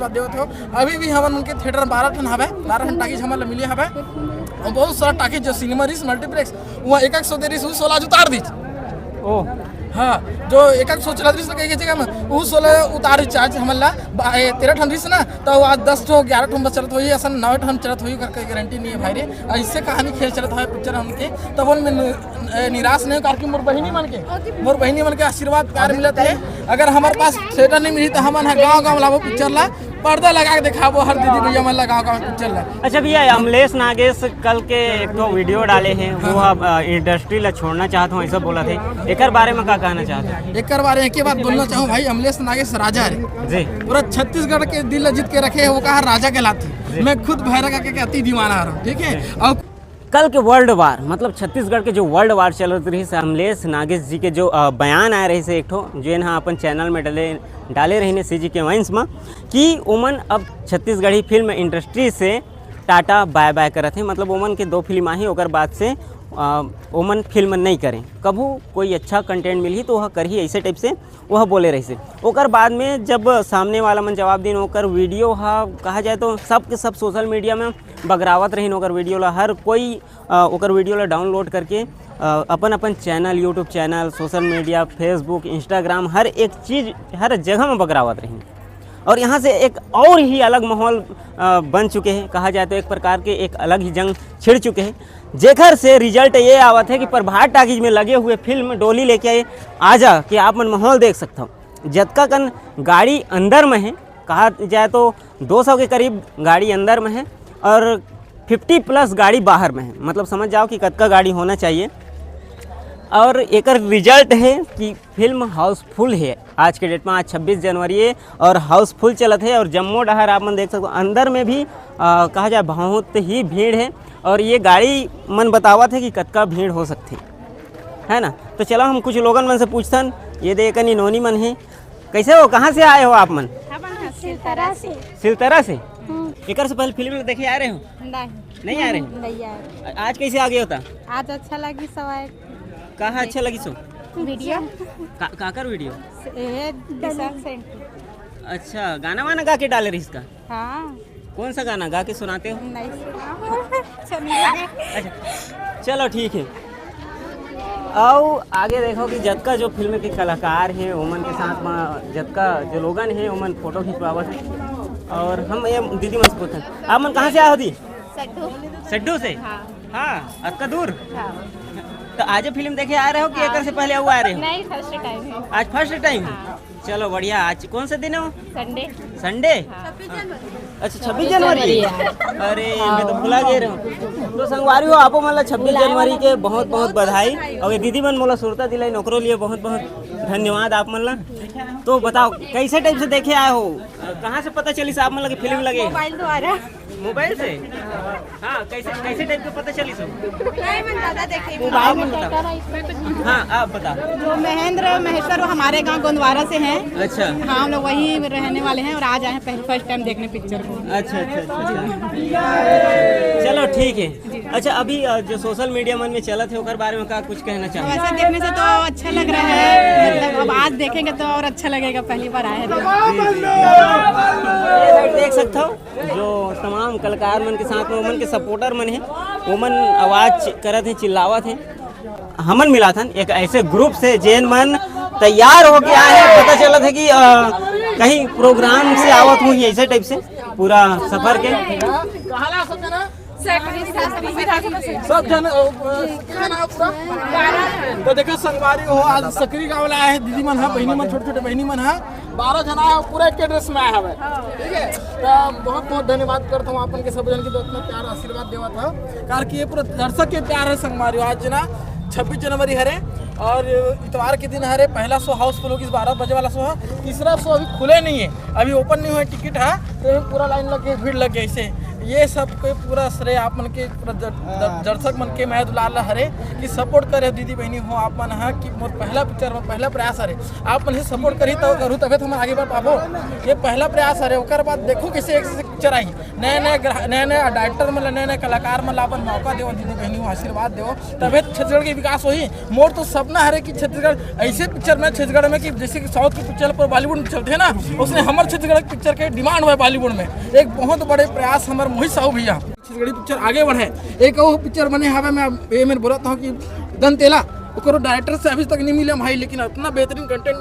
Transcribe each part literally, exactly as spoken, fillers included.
आशीर्वाद देवत हो। अभी भी हमन उनके थिएटर बारह ठन हवे, बारह ठन टाकीज हमन ला मिले हवे। और बहुत सारा टाकीज जो सिनेमा रिस मल्टीप्लेक्स, वहाँ एक एक सौ दे रिस, उ सोला आज उतार दीच। ओ। हाँ, जो एक एक सौ चलत रिस ना कहीं के जगह में, उ सोला उतार दीच आज हमन ला। बा-, ए, तेरह ठन रिस ना, तो वो आज दस ठो, ग्यारह ठन बस चलत होई, असन नौ ठन चलत होई करके गारंटी नहीं है भाई रे। ऐसे कहानी खेल चलत है पिक्चर हमके, तब उनमें नि-, ए, निराश नहीं हो, करके मोर बहिनी मन के, मोर बहिनी मन के आशीर्वाद प्यार मिलत है। अगर हमारे पास थिएटर नहीं मिली तो हमन ह गाँव गाँव लाबो पिक्चर ला, पर्दा लगा के दिखाबो हर दीदी भैया मन ला गाँव गाँव पिक्चर ला। अच्छा भैया, अमलेश नागेश कल के एक ठो वीडियो डाले हैं, वो अब, अ, इंडस्ट्री ला छोड़ना चाहत हूँ, ऐसा बोला थे, एकर बारे में का कहना चाहते हैं? एकर बारे में एक ही बात बोलना चाहूँ भाई, अमलेश नागेश राजा है जी। पूरा छत्तीसगढ़ के दिल ला जीत के रखे है, वो कहा राजा कहलाते हैं। जी। मैं खुद भैरा काका के अति दीवाना आ रहा हूँ, ठीक है? और कल के वर्ल्ड वार, मतलब छत्तीसगढ़ के जो वर्ल्ड वार चलत रहिस, अमलेश नागेश जी के जो, अ, बयान आए रहिस एक ठो, जेन ह अपन चैनल में डाले, डाले रहिन सीजी के वाइन्स म, कि ओमन अब छत्तीसगढ़ी फिल्म इंडस्ट्री से टाटा बाय बाय करत हे। मतलब ओमन के दो फिल्म आही, ओकर बाद से, अ, ओमन फिल्म नहीं करें। कभू कोई अच्छा कंटेंट मिलही तो वह करही, ऐसे टाइप से वह बोले रहिस। ओकर बाद में जब सामने वाला मन जवाब दिन, ओकर वीडियो ह कहा जाए तो सब के सब सोशल मीडिया में बगरावत रहिन ओकर वीडियो ला। हर कोई, अ, ओकर वीडियो ला डाउनलोड करके, अ, अपन अपन channel, YouTube channel, social media, Facebook, Instagram, हर एक चीज, हर जगह में बगरावत रहिन। और यहाँ से एक और ही अलग माहौल, अ, बन चुके हैं, कहा जाए तो एक प्रकार के एक अलग ही जंग छिड़ चुके हैं, जेकर से रिजल्ट ये आवत है कि प्रभात टाकीज में लगे हुए फिल्म डोली लेके आजा कि आप मन माहौल देख सकता हो। जतका कन गाड़ी अंदर में है, कहा जाए तो दो सौ के करीब गाड़ी अंदर में है और फिफ्टी प्लस गाड़ी बाहर में है। मतलब समझ जाओ कि कतका गाड़ी होना चाहिए। और एकर रिजल्ट है कि फिल्म हाउसफुल है आज के डेट में। आज छब्बीस जनवरी है और हाउसफुल चलत है। और जम्मो डहर आप मन देख सकते हो, अंदर में भी, आ, कहा जाए, बहुत ही भीड़ है। और ये गाड़ी मन बतावत है कि कतका भीड़ हो सकती है ना। तो चलो हम कुछ लोगन मन से पूछथन। ये दे एकनी नोनी मन है। कैसे हो, कहाँ से आए हो आप मन? हमन ह सिलतरा से। सिलतरा से? हम्म। एकर से पहले फिल्म देखे आ रहे हो? नहीं। नहीं आ रहे? नहीं आए। आज कैसे आ गए होता? आज अच्छा लगी सवाए। कहाँ अच्छा लगी सो? वीडियो। का, काकर वीडियो? ए, दिशा सेंटर। अच्छा, गाना वाना गा के डाले रहिस का? हाँ। कौन सा गाना गा के सुनाते हो? नहीं सुना। अच्छा, नहीं लगे। अच्छा, चलो ठीक है। आओ आगे देखो कि जतका जो फिल्म के कलाकार हैं, ओमन के साथ में जतका जो लोगन हैं, ओमन फोटो खिंचवावत हैं। और हम ये दीदी मन से पूछते हैं, आप मन कहाँ से आए हो दी? सड्डू। सड्डू से? हाँ। हाँ, अतका दूर? हाँ। तो आज फिल्म देखे आ रहे हो कि एकर से पहले अउ आ रहे हो? नहीं, फर्स्ट टाइम है। आज फर्स्ट टाइम है? हाँ। चलो बढ़िया। आज कौन सा दिन है वो? संडे। संडे? हाँ। अच्छा, छब्बीस जनवरी। अरे, मैं तो भुला गए रहे हूँ। तो संगवारी हो, आपो मन ला छब्बीस जनवरी के बहुत बहुत बधाई। और ये दीदी मन मोला सुरता दिलाई, ओकरो लिए बहुत बहुत धन्यवाद आप मन ला। तो बताओ, कैसे टाइप से देखे आए हो? कहाँ से पता चलिस आप मन ला कि फिल्म लगे? मोबाइल द्वारा। मोबाइल से? हाँ, कैसे, कैसे टाइप का पता चली सो? नहीं, मैं ज्यादा देखे ही नहीं। आप बताओ। हाँ, आप बताओ। जो महेंद्र महेश्वर, वो हमारे गांव गोंदवारा से हैं। अच्छा। हाँ, हम लोग वहीं रहने वाले हैं और आज आए हैं, पहले फर्स्ट टाइम देखने पिक्चर को। अच्छा, अच्छा, अच्छा, अच्छा। चलो, ठीक है। अच्छा, अभी, अ, जो सोशल मीडिया मन में चलत है, ओकर बारे में का कुछ कहना चाहोगे? वैसे देखने से तो अच्छा लग रहा है, मतलब अब आज देखेंगे तो और अच्छा लगेगा, पहली बार आए हैं तो। जी, जी, जी। ये side देख सकते हो, जो तमाम कलाकार मन के साथ में ओमन के सपोर्टर मन है, ओमन आवाज करत है, चिल्लावत है। हमन मिलाथन एक ऐसे ग्रुप से, जेन मन तैयार होके आए हैं। पता चलत है कि, अ, कहीं प्रोग्राम से आवत हुई, ऐसे टाइप से पूरा सफर के। सब जन, अ, कितना नाम पूरा? तो देखो संगवारी हो, आज सकरी गांव वाला आए हैं, दीदी मन हा, बहिनी मन, छोटे छोटे बहिनी मन हा, बारह जना है, पूरा एक ड्रेस में आया हवे। ठीक है, तो बहुत बहुत धन्यवाद करता हूँ आप मन के सब जन की, जो इतना प्यार आशीर्वाद देवत हो, कारण कि ये पूरा दर्शक के प्यार है संगवारी। आज ना छब्बीस जनवरी हरे और इतवार के दिन हरे, पहला शो हाउसफुल होगी, बारह बजे वाला शो है, तीसरा शो अभी खुले नहीं है, अभी ओपन नहीं हुआ टिकट है, तो ये पूरा लाइन लग गई, भीड़ लग गई। इसे ये सब के पूरा श्रेय आप मन के, पूरा दर-, दर-, दर्शक मन के, मैं दुलार ला हरे कि सपोर्ट करे दीदी बहिनी हो आप मन हा, कि मोर पहला पिक्चर में पहला प्रयास हरे, आप मन से सपोर्ट करी तो करू, तबे तो हम आगे बढ़ पाबो। ये पहला प्रयास हरे, ओकर बाद देखो कैसे एक से पिक्चर आही, नए नए ग्राह-, नए नए डायरेक्टर मन ला, नए नए कलाकार मन ला अपन मौका देवो दीदी बहनी हो, आशीर्वाद देवो, तभे छत्तीसगढ़ के विकास होही। मोर तो सपना हरे कि छत्तीसगढ़ ऐसे पिक्चर में, छत्तीसगढ़ में कि जैसे कि साउथ के पिक्चर पर बॉलीवुड में चलते हैं ना, उसने हमर छत्तीसगढ़ के पिक्चर के डिमांड हुआ है बॉलीवुड में। एक बहुत बड़े प्रयास हमर मोहित साहू भैया, छत्तीसगढ़ी पिक्चर आगे बढ़े। एक वो पिक्चर बने हवे, मैं ये मैं बोलत हूँ कि दंतेला, ओकरो डायरेक्टर से अभी तक नहीं मिले भाई, लेकिन इतना बेहतरीन कंटेंट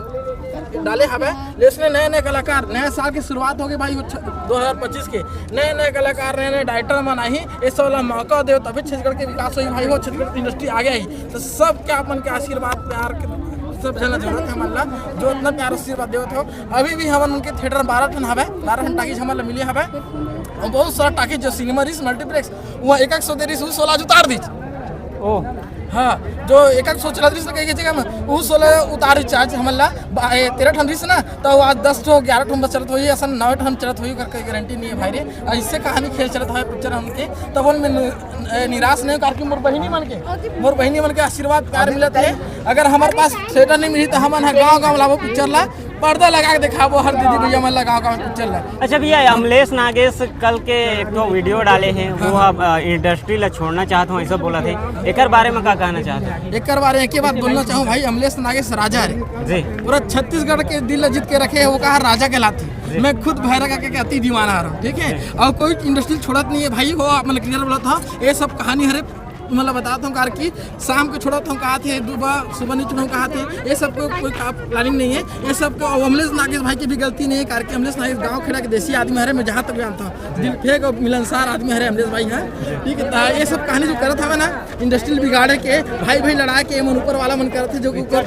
डाले हवे। ले उसने नए नए कलाकार, नए साल की शुरुआत हो गई भाई, वो छ-, दो हज़ार पच्चीस के नए नए कलाकार, नए नए डायरेक्टर मन आही, ये सब ला मौका दे, तभी छत्तीसगढ़ के विकास होई भाई हो, छत्तीसगढ़ की इंडस्ट्री आगे आई। तो सब क्या अपन के आशीर्वाद, प्यार के सब जना जरूरत है मन ला, जो इतना प्यार आशीर्वाद देवत हो। अभी भी हमन उनके थिएटर बारह ठन हवे, बारह ठन टाकीज हमन ला मिले हवे, और बहुत सारा टाकीज जो सिनेमा रिस मल्टीप्लेक्स, वो एक एक सौ दे रिस, वो सोलह आज उतार दीच। ओ। हाँ, जो एक एक सौ चलत रिस के जगह में, वो सोलह उतार दीच आज हमन ला, बा-, ए, तेरह ठन रिस ना, तो वो आज दस ठो, ग्यारह ठन बस चलत होई, असन नौ ठन चलत होई, करके गारंटी नहीं है भाई रे। ऐसे कहानी खेल चलत है पिक्चर हमके, तब उनमें नि-, ए, निराश नहीं हो, करके मोर बहिनी मन के, मोर बहिनी मन के आशीर्वाद प्यार मिलत है। अगर हमारे पास थिएटर नहीं मिली तो हमन ह गाँव गाँव लाबो पिक्चर ला, पर्दा लगा के दिखाबो हर दीदी भैया मन ला गाँव गाँव पिक्चर ला। अच्छा भैया, अमलेश नागेश कल के एक ठो वीडियो डाले हैं, वो अब, अ, इंडस्ट्री ला छोड़ना चाहत हूँ, ऐसा बोला थे। एकर बारे में का कहना चाहते हैं? एकर बारे में एक ही बात बोलना चाहूँ भाई, अमलेश नागेश राजा है जी। पूरा छत्तीसगढ़ के दिल ला जीत के रखे है, वो कहा राजा कहलाते हैं। जी। मैं खुद भैरा काका के अति दीवाना आ रहा हूँ, ठीक है? जी। और कोई इंडस्ट्री छोड़त नहीं है भाई, वो आप मतलब क्लियर बोला था, ये सब कहानी हरे मतलब बताता हूँ कार की, शाम को छोड़त हूँ कहा थे, सुबह, सुबह नहीं छोड़ूँ कहा थे, ये सब को कोई का प्लानिंग नहीं है। ये सब को अमलेश नागेश भाई की भी गलती नहीं है, कार के अमलेश नागेश गाँव खेड़ा के देसी आदमी हरे, मैं जहाँ तक जानता हूँ, दिल फेंक और मिलनसार आदमी हरे अमलेश भाई है, ठीक है। तो ये सब कहानी जो करत हवे ना, इंडस्ट्री बिगाड़े के, भाई भाई लड़ा के, मन ऊपर वाला मन करत है, जो ऊपर,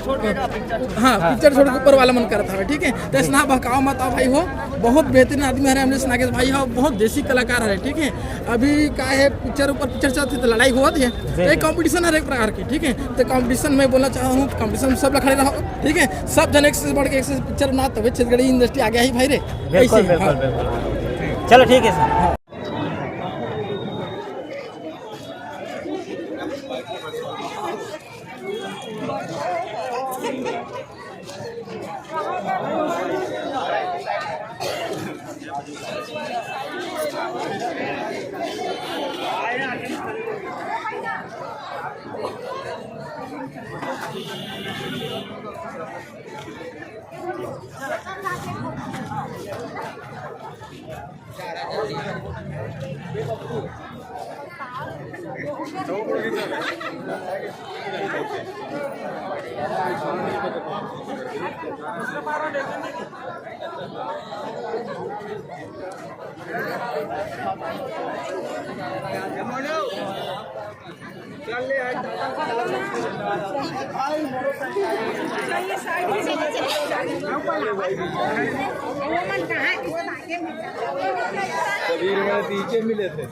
हाँ, पिक्चर छोड़ के ऊपर वाला मन करत हवे, ठीक है। तो ऐसा बहकाव मत आओ भाई हो, बहुत बेहतरीन आदमी हरे अमलेश नागेश भाई हो, बहुत देसी कलाकार हरे, ठीक है। अभी का है, पिक्चर ऊपर पिक्चर चलत है तो लड़ाई होत है, तो एक कंपटीशन हर एक प्रकार के, ठीक है। तो कंपटीशन में बोलना चाहूँ, कंपटीशन में सब ला खड़े रहो, ठीक है, सब जन एक से बढ़ के एक से पिक्चर बना, तबे छत्तीसगढ़ी इंडस्ट्री आगे आई भाई रे। बिल्कुल, ऐसे, बिल्कुल, हाँ। बिल्कुल। चलो ठीक है सर। कबीर में पीछे मिले थे।